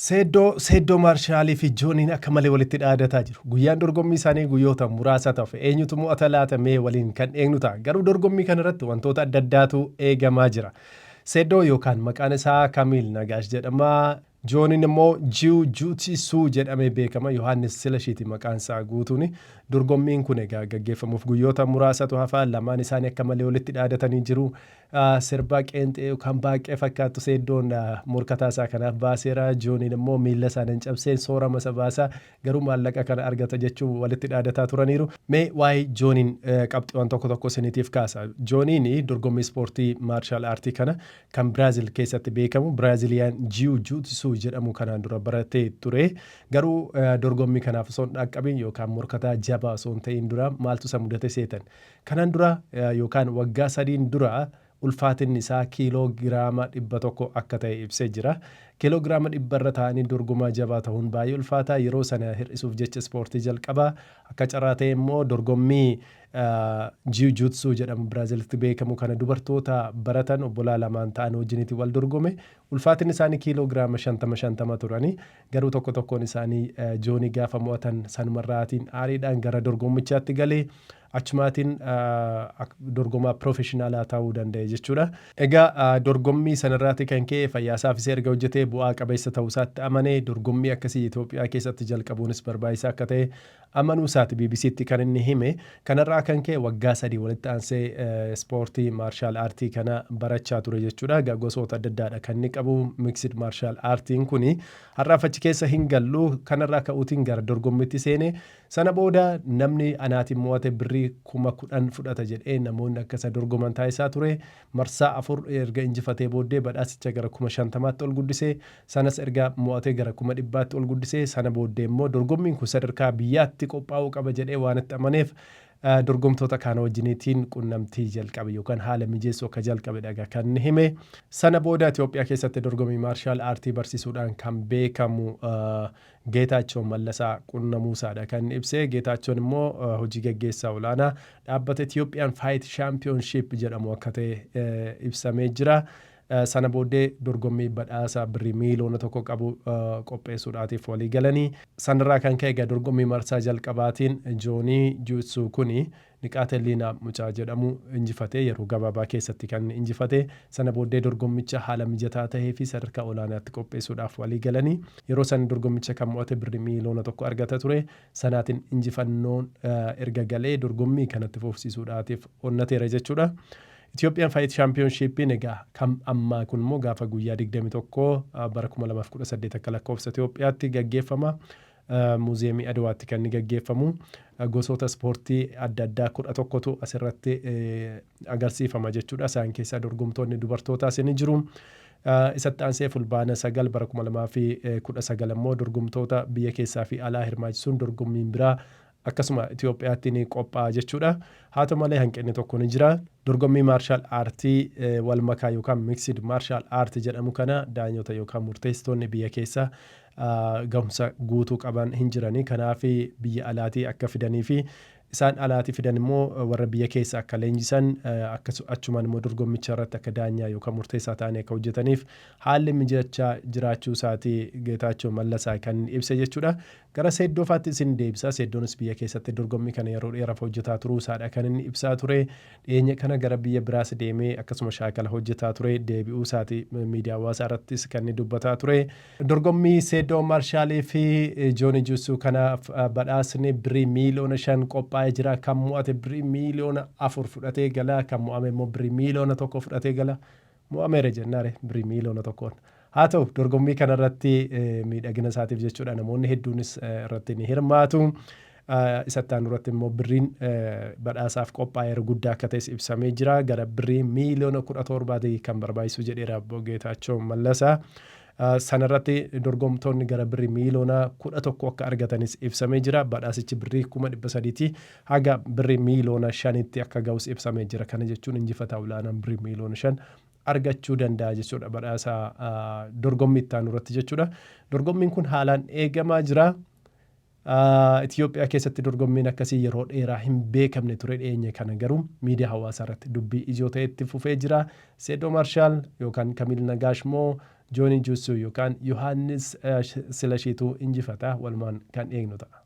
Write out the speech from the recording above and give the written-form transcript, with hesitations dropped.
Seeddoo Seeddoo Maarshaalii fi Jooniin akka malee walitti dhaadataa jiru. Guyyaan dorgommii isaanii guyyoota muraasa tafe eenyutu mo'ata laata mee waliin kan eegnu ta'a. Garuu dorgommii kanarratti wantoota adda addaatu eegamaa jira. Seeddoo yookaan maqaan isaa Kamiil Nagaash jedhama. Jooniin immoo Jiu Juutisuu jedhamee beekama. Yohaannis Silashiiti maqaan isaa guutuun. Dorgommiin kun egaa gaggeeffamuuf guyyoota muraasatu hafa. Lamaan isaanii akka malee walitti dhaadatanii jiru. Sirbaa qeenxee yookaan baaqee fakkaattu Seeddoon morkataa isaa kanaaf baaseera. Jooniin immoo miilla isaa nan cabseen soorama isa baasa. Garuu maallaqa kana argata jechuun walitti dhaadataa turaniiru. Mee waa'ee Jooniin qabxiiwwan tokko tokko isiniitiif kaasa. Jooniin dorgommii ispoortii martial artii kana kan Biraazil keessatti beekamu Biraaziliyaan Jiu Jitsu jedhamu kanaan dura baratee ture. Garuu dorgommii kanaaf osoo hin dhaqqabin yookaan morkataa jabaa osoo hin ta'in dura maaltu isa mudate seetan? Kanaan dura yookaan waggaa 3n dura ulfaatinni isaa kiiloo giraama 100 akka ta'e ibsee jira. Kiiloo giraama 100 irra taa'anii dorgomaa jabaa ta'uun baay'ee ulfaata. Yeroo sana hir'isuuf jecha ispoortii jalqaba. Akka carraa ta'e immoo dorgommii Jiu Jitsu jedhamu Biraazilitti beekamu kana dubartoota baratan obbolaa lamaan ta'an wajjiniiti wal dorgome. Ulfaatinni isaanii kiiloo giraama 50 50 turani. Garuu tokko tokkoon isaanii Joonii gaafa mo'atan sanumarraatiin aariidhaan gara dorgommichaatti galee achumaatiin dorgomaa piroofeshinaalaa ta'uu danda'e jechuudha. Egaa dorgommii sanarraati kan ka'e fayyaasaafis erga hojjetee bu'aa qabeessa ta'uu isaatti amanee dorgommii akkasii Itoophiyaa keessatti jalqabuunis barbaachisaa akka ta'e amanuu isaati BBCtti kan inni hime. Kanarraa kan ka'e waggaa 3 walitti aansee ispoortii martial artii kana barachaa ture jechuudha. Egaa gosoota adda addaadha kan inni qabu mixed martial artiin kuni. Har'aaf achi keessa hin gallu. Kanarraa ka'uutiin gara dorgommiitti seene. Sana booda namni anaatiin mo'ate birrii 10,000 fudhata jedhee namoonni akka isa dorgoman taasisaa ture. Marsaa 4 erga injifatee booddee badhaasicha gara 50,000tti ol guddise. Sanas erga mo'atee gara 100,000tti ol guddise. Sana booddee immoo dorgommiin kun sadarkaa biyyaatti qophaa'uu qaba jedhee waan itti amaneef dorgomtoota kaan wajjiniitiin qunnamtii jalqabe yookaan haala mijeessuu akka jalqabe dhaga kan inni hime. Sana booda Itoophiyaa keessatti dorgommii martial artii barsiisuudhaan kan beekamu Geetaachoo Mallasaa qunnamuusaadha kan inni ibse. Geetaachoon immoo hojii gaggeessaa olaanaa dhaabbata Ethiopian Fight Championship jedhamu akka ta'e ibsamee jira. Sana booddee dorgommii badhaasa birrii miiliyoona 1 qabu qopheessuudhaatiif walii galanii. Sanarraa kan ka'e egaa dorgommii marsaa jalqabaatiin Joonii Juutsuu kuni Niqaate Hiliinaa mucaa jedhamu injifatee yeroo gabaabaa keessatti kan injifate. Sana booddee dorgommicha haala mijataa tahee fi sadarkaa olaanaatti qopheessuudhaaf walii galanii. Yeroo san dorgommicha kan mo'ate birrii miiliyoona 1 argata ture. Sanaatiin injifannoon erga galee dorgommii kanatti fufsiisuudhaatiif onnateera jechuudha. Itoophiyaan Fight Championship'n egaa kan ammaa kun immoo gaafa guyyaa 21 bara 2018 akka lakkoofsa Itoophiyaatti gaggeeffama. Muuziyeemii Adwaatti kan inni gaggeeffamu. Gosoota ispoortii adda addaa 11tu asirratti agarsiifama jechuudha. Isaan keessaa dorgomtoonni dubartootaas ni jiru. Isatti aansee Fulbaana 9 bara 2019 immoo dorgomtoota biyya keessaa fi alaa hirmaachisuun dorgommiin biraa akkasuma Itoophiyaatti ni qophaa'a jechuudha. Haa ta'u malee hanqinni tokko ni jira. Dorgommii martial artii wal makaa yookaan mixed martial art jedhamu kana daanyota yookaan murteessitoonni biyya keessaa gahumsa guutuu qaban hin jirani. Kanaaf biyya alaatii akka fidanii fi isaan alaatii fidan immoo warra biyya keessa akka leenjisan achumaan immoo dorgommicha irratti akka daanyaa yookaan murteessaa ta'anii akka hojjetaniif haalli mijachaa jiraachuu isaatii Geetaachoo Mallasaa kan ibse jechuudha. Gara Seeddoofaatti isin deebisa. Seeddoonis biyya keessatti dorgommii kana yeroo dheeraaf hojjetaa turuu isaadha kan inni ibsaa ture. Dhiyeenya kana gara biyya biraas deemee akkasuma shaakala hojjetaa ture deebi'uu isaati miidiyaa hawaasaa irrattis kan inni dubbataa ture. Dorgommii Seeddoo Maarshaalii fi Joonii Juusuu kanaaf badhaasni birrii miiliyoona 5 qophaa'ee jira. Kan mo'ate birrii miiliyoona 4 fudhatee gala. Kan mo'ame immoo birrii miiliyoona 1 fudhatee gala. Mo'ameera jennaare birrii miiliyoona 1n. Haa ta'u, dorgommii kanarratti miidhagina isaatiif jechuudha namoonni hedduunis irratti ni hirmaatu. Isatti aanu irratti immoo birriin badhaasaaf qophaa'eeru guddaa akka ta'es ibsamee jira. Gara birrii miiliyoona 17ti kan barbaachisu jedheera obbo Geetaachoo Mallasaa. Sanarratti dorgomtoonni gara birrii miiliyoona 11 akka argatanis ibsamee jira. Badhaasichi birrii 300,000ti haga birrii miiliyoona 5tti akka ga'us ibsamee jira. Kana jechuun injifataa olaanaan birrii miiliyoona 5 argachuu danda'a jechuudha badhaasa dorgommii itti aanu irratti jechuudha. Dorgommiin kun haalaan eegamaa jira. Itoophiyaa keessatti dorgommiin akkasii yeroo dheeraa hin beekamne ture. Dhiyeenya kana garuu miidiyaa hawaasaa irratti dubbii ijoo ta'e itti fufee jira. Seeddoo Maarshaal yookaan Kamiil Nagaash moo Joonii Juusuu yookaan Yohaannis Silashiitu injifata? Walumaan kan eegnu ta'a.